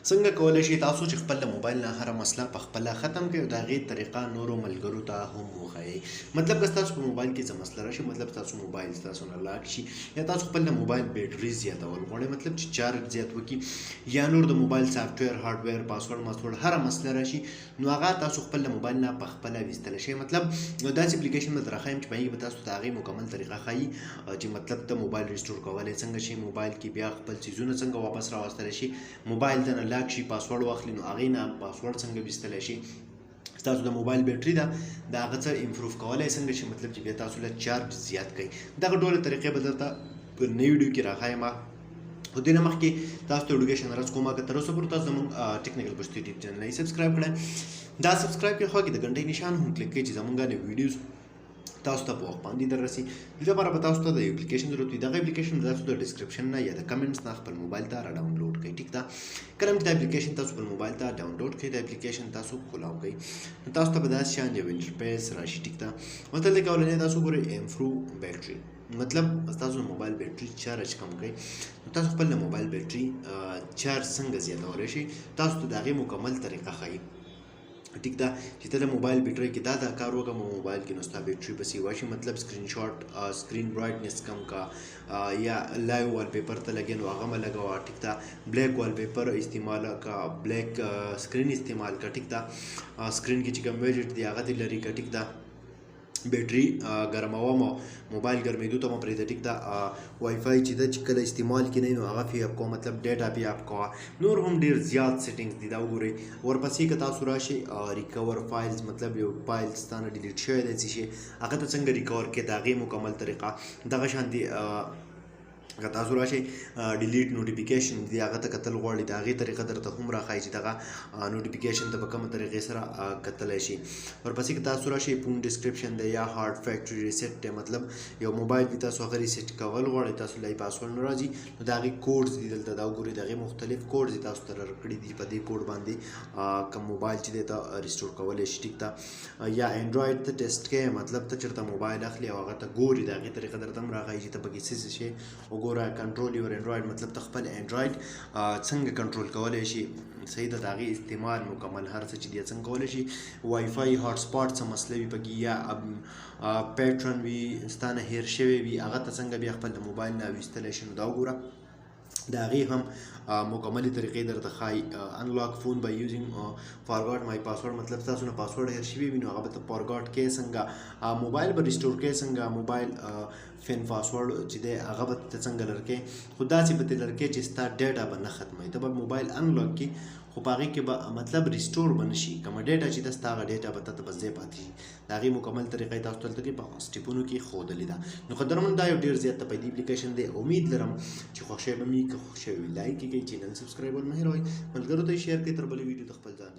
څنګه کولی شئ تاسو چې خپل له موبایل نه هره مسله په خپله ختم کړئ او د هغې طریقه نورو ملګرو ته هم وښایئ. مطلب که ستاسو په موبایل کې څه مسله راشي، مطلب ستاسو موبایل ستاسو نه لاک شي یا تاسو خپل د موبایل بیټري زیاتول غواړئ، مطلب چې چارج زیات وکړي یا نور د موبایل سافټویر، هارډویر، پاسورډ ماسورډ هره مسله راشي، نو هغه تاسو خپل له موبایل نه په خپله ویستلی شئ. مطلب داسې اپلیکیشن به درته ښایم چې په هغې کې به تاسو ته هغې مکمل طریقه ښایي چې مطلب ته موبایل ریسټور کولی څنګه شي، موبایل کې بیا خپل څیزونه څنګه واپس راوستلی شي، موبایل ته نه لاک شي پاسورډ واخلي نو هغې نه پاسورډ څنګه ویستلی شي، ستاسو د موبایل بیټري ده د هغه څه امپروف کولی څنګه شي، مطلب چې بیا تاسو له چارج زیات کوي. دغه ټوله طریقې به درته په نوې ویډیو کې راښایم. خو دې نه مخکې تاسو ته ویډیو عرض کوم که تر اوسه پورې تاسو زموږ ټیکنیکل پښتو یوټیوب چینل نه سبسکرایب کړئ، دا سبسکرایب کړئ، خوا کې د ګنټۍ نشان هم کلیک کړئ چې زموږ نوې ویډیوز تاسو ته په وخت باندې در رسي. دې لپاره به تاسو ته د اپلیکیشن ضرورت وي. دغه اپلیکیشن تاسو د ډسکرپشن نه یا د کمنټس نه خپل موبایل ته را ډاونلوډ کړئ. ټیک ده، کله چې دا اپلیکیشن تاسو خپل موبایل ته ډاونلوډ کړئ، دا اپلیکیشن تاسو کولاو کړئ، نو تاسو ته به داسې شان یو انټرفیس راشي. ټیک ده، مطلب دې اولنی تاسو ګورئ امپروو بیټري، مطلب تاسو موبایل بیټري چارج کم کړئ، نو تاسو خپل موبایل بیټري چارج څنګه زیاتولی شئ، تاسو ته د هغې مکمل طریقه ښایي. ټیک ده چې ته د موبایل بیټري کې دا کار وکړه موبایل کې نو ستا بیټري به سیوا شي، مطلب سکرین شاټ، سکرین برایټنس کم کا یا لایو والپیپر ته لګې نو هغه مه لګوه. ټیک ده، بلیک والپیپر استعمال کا، بلیک سکرین استعمال کا. ټیک ده، سکرین کې چې کوم ویجټ دی هغه دې لرې کا. ټیک ده، بیټري ګرموه مو، موبایل ګرمېدو ته مه پرېږده. ټیک ده، وای فای چې ده چې کله استعمال کې نه نو هغه فی اپ کوه، مطلب ډیټا پی اپ کوه. نور هم ډېر زیات سیټینګز دي، دا وګورئ. ورپسې که تاسو راشئ ریکور فایلز، مطلب یو فایل ستا نه ډیلیټ شوی دی څه شي هغه ته څنګه ریکور کړې، د هغې مکمل طریقه. دغه شان دي که تاسو راشئ ډیلیټ نوټیفیکیشن دی هغه ته کتل غواړي، د هغې طریقه درته هم راښایي چې دغه نوټیفیکیشن ته په کومه طریقې سره کتلی شي. ورپسې که تاسو راشئ فون ډسکرپشن دی یا هارډ فیکټري ریسیټ دی، مطلب یو موبایل دی تاسو هغه ریسیټ کول غواړئ، تاسو له پاسورډ نه راځي نو د هغې کوډز دي دلته، دا وګورئ، د هغې مختلف کوډز دي تاسو ته درکړي دي. په دې کوډ باندې کوم موبایل چې دی ته ریسټور کولی شي. ټیک ده، یا انډرایډ ته ټیسټ کوې، مطلب ته چېرته موبایل اخلي او هغه ته ګوري، د هغې طریقه درته هم راښایي چې ته پکې څه څه شی وګوره. کنټرول یور انډرایډ، مطلب ته خپل انډرایډ څنګه کنټرول کولی شي، صحیح ده، د هغې استعمال مکمل هر څه چې دی څنګه کولی شي. وای فای هاټ سپاټ څه مسله وي پکې یا پیټرن وي ستا نه هېر شوی وي، هغه ته څنګه بیا خپل د موبایل نه ویستلی شي. نو دا وګوره، د هغې هم مکملې طریقې درته ښایي. انلاک فون بای یوزینګ فارګاټ مای پاسورډ، مطلب ستاسو نه پاسورډ هېر شوی وي نو هغه به ته فارګاټ کې څنګه، موبایل به ریسټور کې څنګه، موبایل فین پاسورډ چې دی هغه به ته څنګه لرکې، خو داسې به ترې لرکې چې ستا ډیټا به نه ختموي، ته به موبایل انلاک کې خو په هغې کې به مطلب ریسټور به نه شي، کومه ډیټا چې ده ستا هغه ډیټا به تا ته بس ځای پاتې شي. د هغې مکمل طریقه یې تاسو ته دلته کې په سټیپونو کې ښودلې ده. نو قدرمن دا یو ډېر زیات تفیدي اپلیکیشن دی، امید لرم چې خوښ شوی به مې. که خوښ شوی وي لایک یې کړئ، چینل سبسکرایب ول مه هېروئ، ملګرو ته یې شیر کړئ. تر بلې ویډیو د خپل ځان